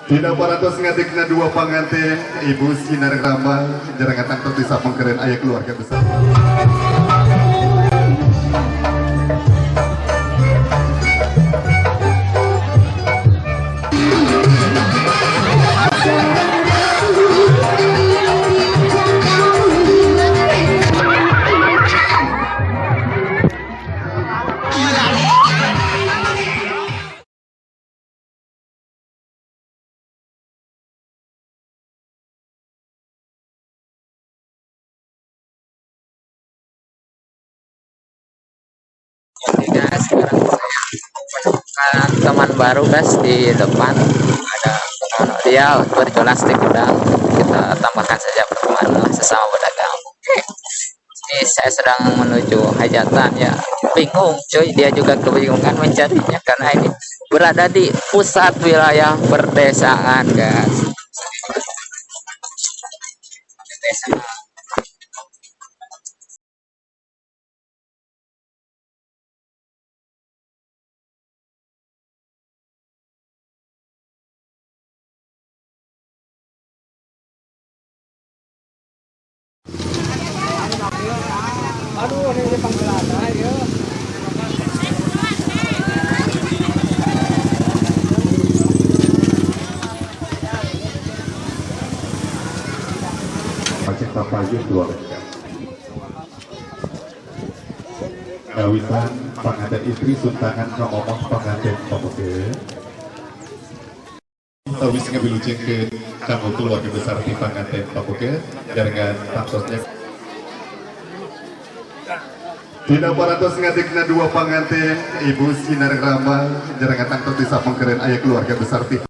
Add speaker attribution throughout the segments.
Speaker 1: Dina parantos ngadegna dua panganten Ibu Sinar Rama jarangan tangtos di sapengkeren aya keluarga besar.
Speaker 2: Oke guys, sekarang saya menemukan teman baru guys di depan. Ada dia berjualan stik udang. Kita tambahkan saja pertemanan sesama pedagang. Oke. Ini saya sedang menuju hajatan ya. Bingung cuy, dia juga kebingungan mencarinya karena ini berada di pusat wilayah perdesaan guys. Desa.
Speaker 3: Aduh, ini panggilan aja.
Speaker 1: Pacinta payung keluarga. Kawitan panganten istri suntangan ngomong panganten pamoge. Tawis ngabilujengkeun kanggo keluarga besar di panganten pamoge jaringan pangsosnya. Dina parantos ngadegna dua panganten Ibu Sinar Rama jarangan tangtos di sapengkeren aya keluarga besar di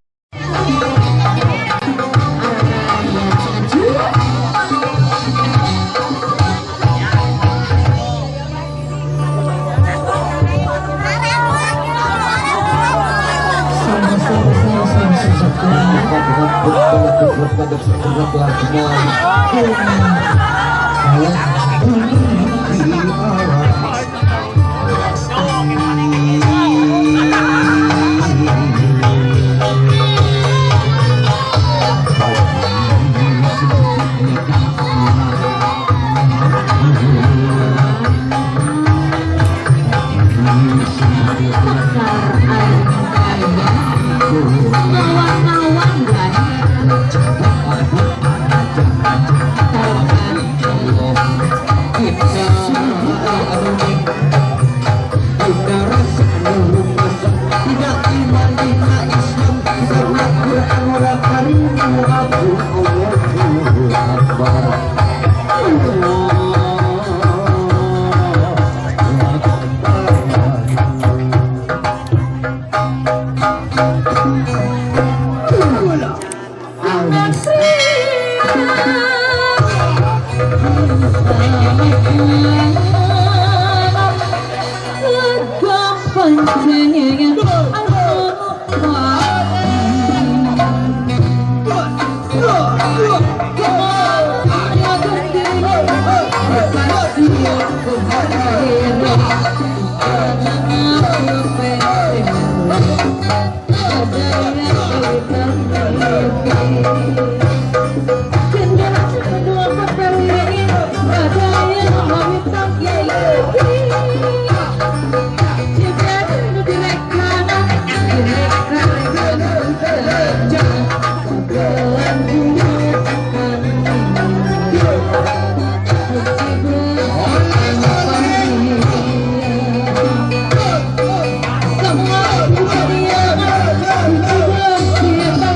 Speaker 4: Semua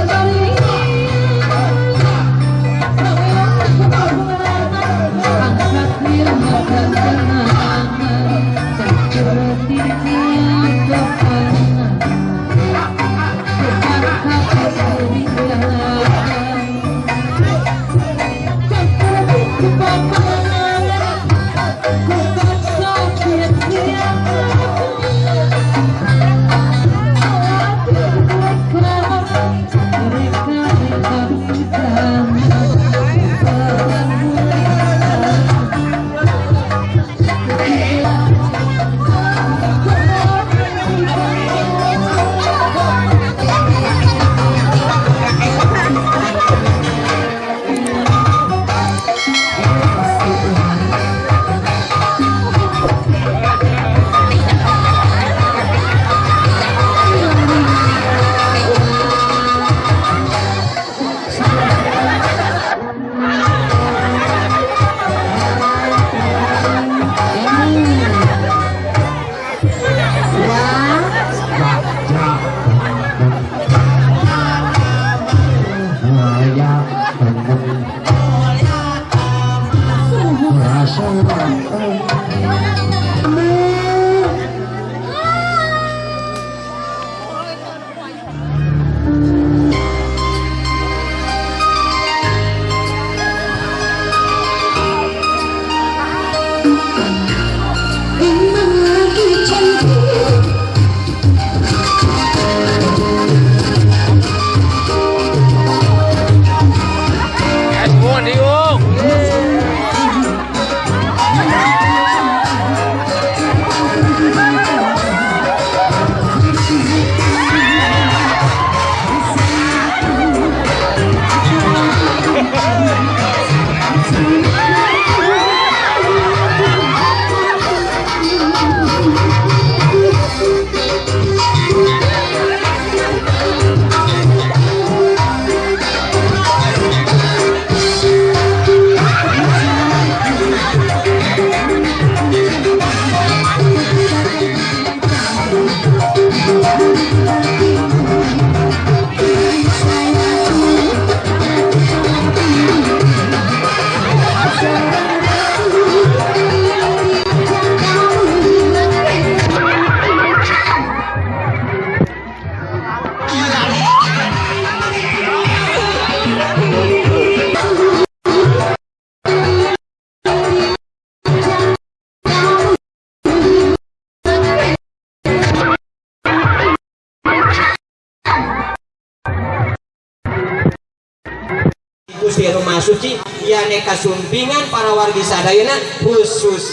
Speaker 3: Gusti Anu Maha Suci, yane kasumpingan para wargi sadayana khusus.